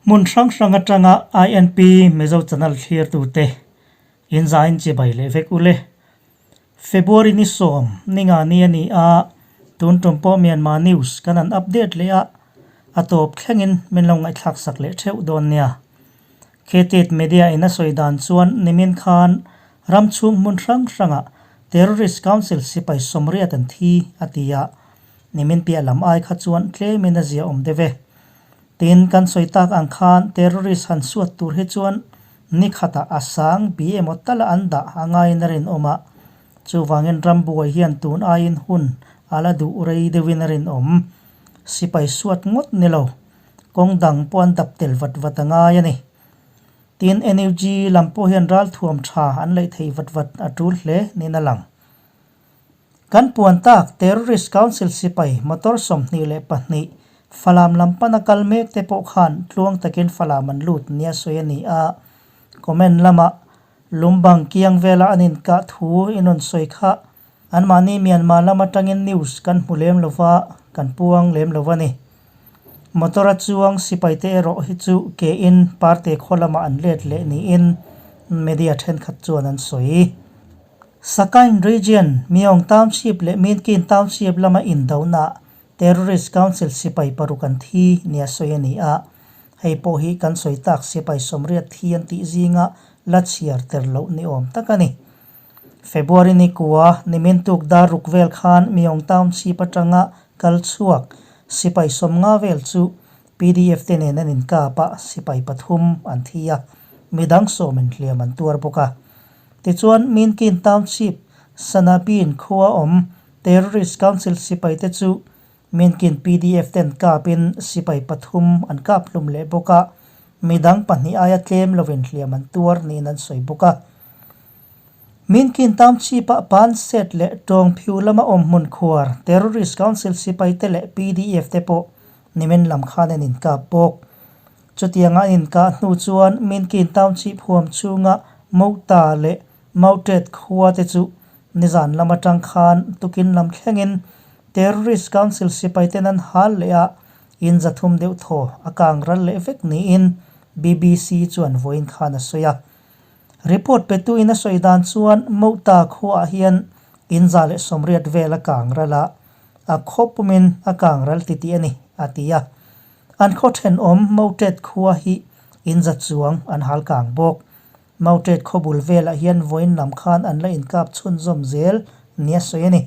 Hmun hrang hrang atanga INP Mizo Channel thlirtute inzain chibai leh vek ule. February ni sawm ninga ni a ni a, tun tum pawh Myanmar News kan han update leh a, a tawp thlengin min lo ngaihthlak sak leh theuh dawn nia. Khetit Media in a sawi dan chuan nimin khan ram chhung hmun hrang hrangah Terrorist Council sipai sawmriat an thi a ti a, nimin piah lam ai kha chuan tlemin a zia awm deuh e. Tin, kan sawi tak ang khan terrorist han suat tur hi chuan ni khatah a sang bi emaw tala an dah a ngaiin a rinawm a, chuvangin rambuai hian tun aiin hun a la duh rei deuhin a rinawm. Sipai suat ngawt ni lo, kawng dang pawh an dap tel vat vat a ngai a ni. Tin, NUG lam pawh hian ralthuam tha an leih thei vat vat a tul hle niin a lang. Kan puan tak Terrorist Council sipai motor 22 Falam lam pana kal mek te pawh khan tluang takin Falam an lut nia sawi a ni a. Comment lamah Lumbang kiang vela an inkah thu in rawn sawi kha anmahni Myanmar lam atangin news kan hmu lem lova kan puang lem lo a ni. Motor a chuang sipai te erawh hi chu ke in parte khaw lamah an let leh niin media thenkhat chuan an sawi. Sakain Region, Myaung Township leh Minkin Township lama indonaah Terrorist Council sipai paruk an thi nia sawi a ni a. Hei pawh hi kan sawi tak sipai sawmriat thi an tih zinga la chhiar ter loh ni awm tak a ni. February ni kua nimin tuk dar ruk vel khan Myaung Township atanga kal chhuak sipai sawmnga vel chu PDF te nen an inkap a, sipai pathum an thi a, midang sawmin hliam an tuar bawk a. Tichuan, Minkin Township, Sanabin khua awm Terrorist Council sipaite chu Minkin PDF ten kapin sipai pathum an kap hlum leh bawk a, midang pahnih aia tlem lovin hliam an tuar niin an sawi bawk a. Minkin Township-ah Pan Set leh Tawngphiu lama awm hmun khuar Terrorist Council sipaite leh PDF te pawh nimin lam khan an inkap bawk. Chutianga an inkah hnu chuan Minkin Township huam chhunga Mota leh Mautet khua te chu nizan lam atang khan tukin lam thlengin Terrorist Council sipai ten an hal leh a, in zathum deuh thaw a kang ral leh vek niin BBC chuan vawiin khan a sawi a. Report petuin a sawi dan chuan Mota khuaah hian in 180 vel a kang ral a, a khaw pumin a kang ral titih a ni, a ti a. An khaw thenawm Mautet khua hi in za chuang an hal kang bawk. Mautet khaw bul velah hian vawiin lam khan an la inkap chhunzawm zel nia sawi a ni.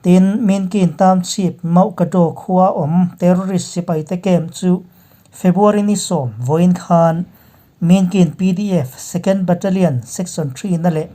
Tin, Minkin Township Mauhkadaw khua awm terrorist sipaite camp chu February ni sawm vawiin khan Minkin PDF Second Battalion Section 3 na leh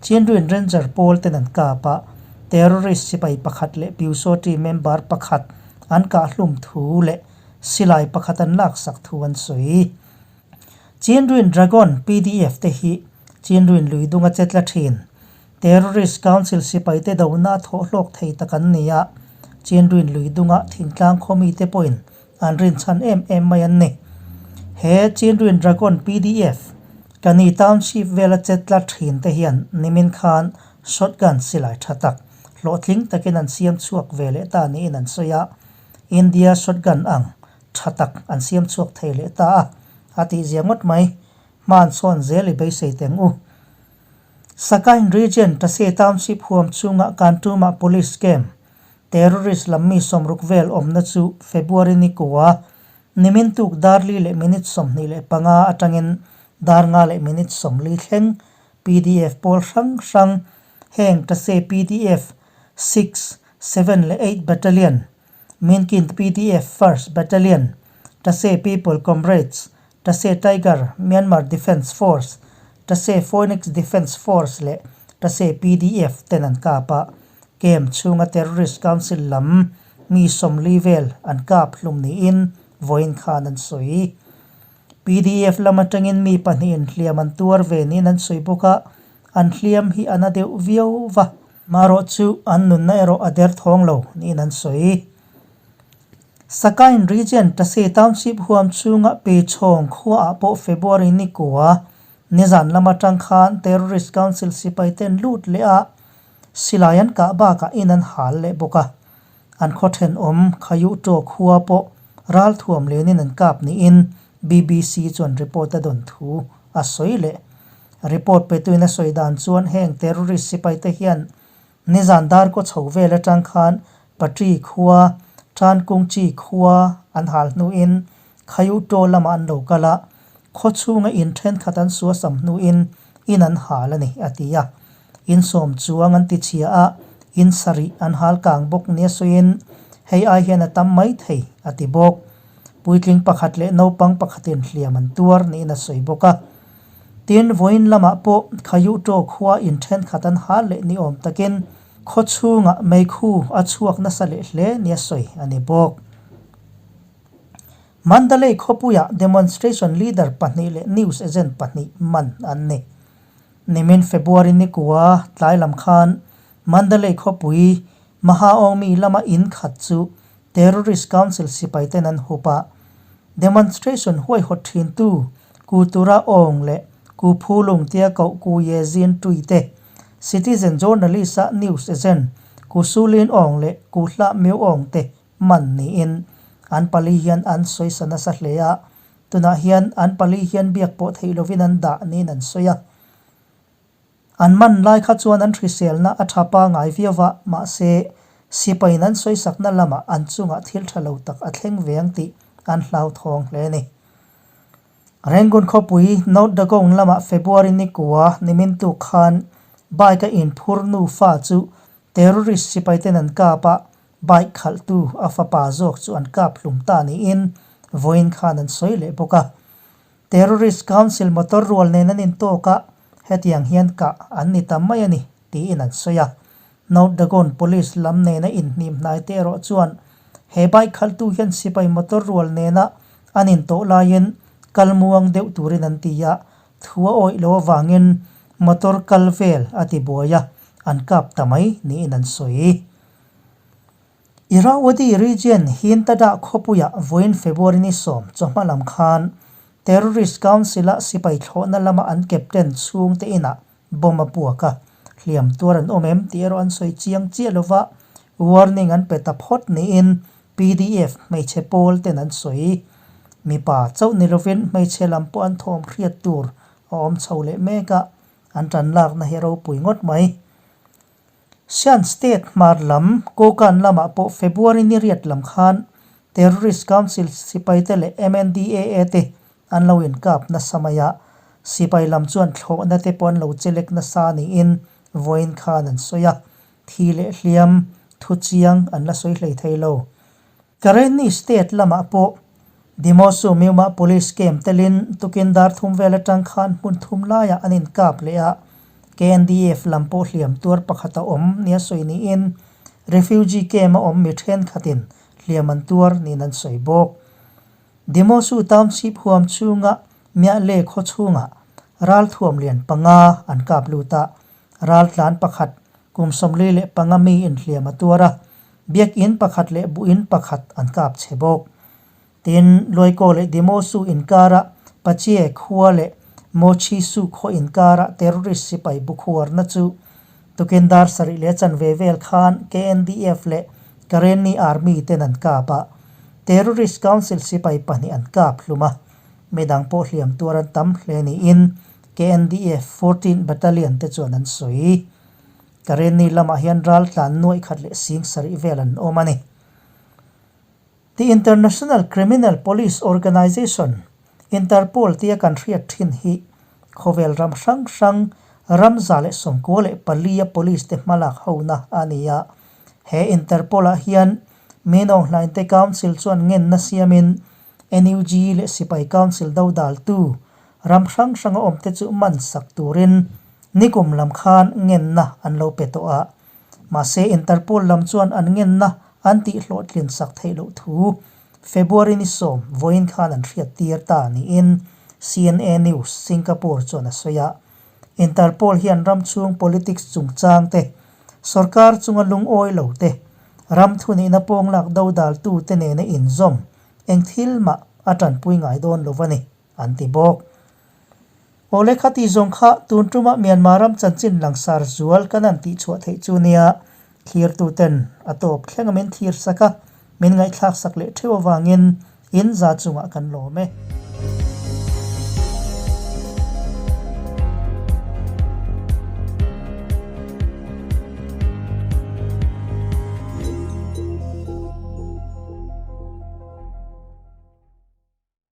Chinrin Ranger pawl ten an kap a, terrorist sipai pakhat leh Pyusawṭi member pakhat an kah hlum thu leh silai pakhat an laksak thu an sawi. Chinrin Dragon PDF te hi Chinrin lui dunga che tla thin. Terrorist Council sipaite dona thawh hlawk thei tak an ni a, Chinrin lui dunga thingtlang khawmite pawhin an rinchhan em em mai an ni. He Chinrin Dragon PDF Kani Township vela che tla thin te hian nimin khan shotgun silai tha tak hlawhtling takin an siam chhuak ve leh ta niin an sawi a, India shotgun ang tha tak an siam chhuak thei leh ta a, a tihzia ngawt mai. Hman sawn zel i beisei teng u. Sakain Region Tase Township huam chhunga Kantuma Police Camp Terrorist lam mi sawmruk vel awmna chu February ni kua nimin tuk dar li leh minute 25 atangin dar nga leh minute 40 thleng PDF pawl hrang hrang heng Tase PDF 6, 7 leh 8 Battalion, Minkin PDF First Battalion, Tase People Comrades, Tase Tiger, Myanmar Defence Force, Tase Phoenix Defence Force leh Tase PDF ten an kap a, camp chhunga Terrorist Council lam mi 40 vel an kap hlum niin vawiin khan an sawi. PDF lam atangin mi pahnihin hliam an tuar ve niin an sawi bawk a, an hliam hi a na deuh viau va. Marawh chu an nunna erawh a der thawng lo niin an sawi. Sakain Region Tase Township huam chhunga Peichhawng khuaah pawh February ni kua nizan lam atang khan Terrorist Council sipai ten lut leh a, silai an kah bakah in an hal leh bawk a. An khaw thenawm Khayuhtaw khua pawh ralthuam lenin an kap niin BBC chuan report a dawn thu a sawi leh. Report petuin a sawi dan chuan heng terrorist sipaite hian nizan darkaw chho vel atang khan Patri khua, Tankungchi khua an hal hnuin Khayuto lamah an lo kal a, khaw chhunga in thenkhat an suasam hnuin in an hal a ni, a ti a. In sawm chuang an ti chhia a, in sarih an hal kang bawk nia sawiin hei ai hian a tam mai thei, a ti bawk. Puitling pakhat leh naupang pakhatin hliam an tuar niin a sawi bawk a. Tin, vawiin lamah pawh Khayuto khua in thenkhat an hal leh ni awm takin khaw chhungah meikhu a chhuak nasa leh hle nia sawi a ni bawk. Mandalay khawpuiah demonstration leader pahnih leh news agent pahnih man an ni. Nimin February nikua tlai lam khan Mandalay khawpui Mahaawmi lama in khat chu Terrorist Council sipai ten an hup a, demonstration huaihawt thintu Ku Tura Aung leh Ku Phulung tia koh Ku Ye Zin Tui te, citizen journalist-a news agent Ku Sulin Aung leh Ku Hlah Myo Aung te man niin an pali hian an sawisa nasa hle a, tunah hian an pali hian biak pawh theih lovin an dah niin an sawi a. An man lai kha chuan an hriselna a tha pangai viau va, mahse, sipaiin an sawisakna lamah an chungah thil tha lo tak a thleng ve ang tih an hlauthawng hle a ni. Rangoon khawpui North Dagon lamah February nikua nimin tuk khan bike a inphur nufa chu terrorist sipaiten an kap a, Bike khalhtu a fapa zawk chu an kap hlum ta niin vawiin khan an sawi leh bawk a. Terrorist Council motor rual nen an intawk a, hetiang hian kah an ni ta mai a ni tiin an sawi a. North Dagon Police lam nena inhnim hnai te erawh chuan he bike khalhtu hian sipai motor rual nena an intawh laiin kal muang deuh turin an ti a, thu a awih loh avangin motor kal vel a ti buai a, an kap ta mai niin an sawi. Irrawaddy region Hintada khawpuiah vawiin February ni 10 chawhma lam khan Terrorist Council-a sipai thlawhna lama an captain chhungte inah bomb a puak a, hliam tuar an awm em tih erawh an sawi chiang chiah lova warning an pe ta phawt niin pdf hmeichhe pawl ten an sawi. Mipa chauh ni lovin hmeichhe lam pawh an thawm hriat tur a awm chho leh mek a, an tan lakna hi ropui ngawt mai. Shan State hmar lam Kokan lamah pawh February ni riat lam khan Terrorist Council sipaite leh MNDAA te an lo inkap nasa mai a, sipai lam chuan thlawhna te pawh an lo chelek nasa niin vawiin khan an sawi a, thi leh hliam thu chiang an la sawi hlei thei lo. Karenni State lamah pawh Dimosu Myuma Police Camp telin tukin dar thum vel atang khan hmun thum laiah an inkap leh a, KNDF lam pawh hliam tuar pakhat a awm nia sawi niin Refugee Camp a awm mi thenkhatin hliam an tuar niin an sawi bawk. Dimosu Township huam chhunga Miahle khaw chhungah ralthuam lian panga an kap lut a, Raltlan pakhat, kum 45 mi inhliam a tuar a, biakinn pakhat leh buhin pakhat an kap chhe bawk. Tin, Luaikaw leh Dimosu inkara Pachie khua leh Mochisu khaw inkara terrorist sipai bukhuarna chu tukin dar sarih leh chanve vel khan KNDF leh Karenni Army ten an kap a, Terrorist Council sipai pahnih an kap hlum a, midang pawh hliam tuar an tam hle niin KNDF 14 Battalion te chuan an sawi. Karenni lamah hian ral tlan nuaih khat leh sing sarih vel an awm a ni. The International Criminal Police Organization, Interpol tia kan hriat thin hi khawvel ram hrang hrang 194 a police te hmalak hona a ni a. He Interpol ah hian Minong Hlainte Council chuan ngenna siamin NUG leh Sipai Council dodaltu ram hrang hranga awmte chu man sak turin nikum lam khan ngenna an lo pe tawh a. Mahse, Interpol lam chuan an ngenna an tihhlawhtlin sak theih loh thu February ni 10 vawiin khan an hriat tir ta niin CNA News Singapore chuan a sawi a. Interpol hian ram chhung politics chungchang te, sorkar chunga lungawi lo te, ram thunihna pawnglak dodaltu te nena inzawm Eng thil mah a tanpui ngai dawn lo va ni, an ti bawk. Awle khati zawng kha tun tumah Myanmar ram chanchin langsar zual kan han tihchhuah theih chu nia, thlirtuten a tawp thleng a min thlir sak a, min ngaihthlak sak leh theuh avangin in za chungah kan lawm e.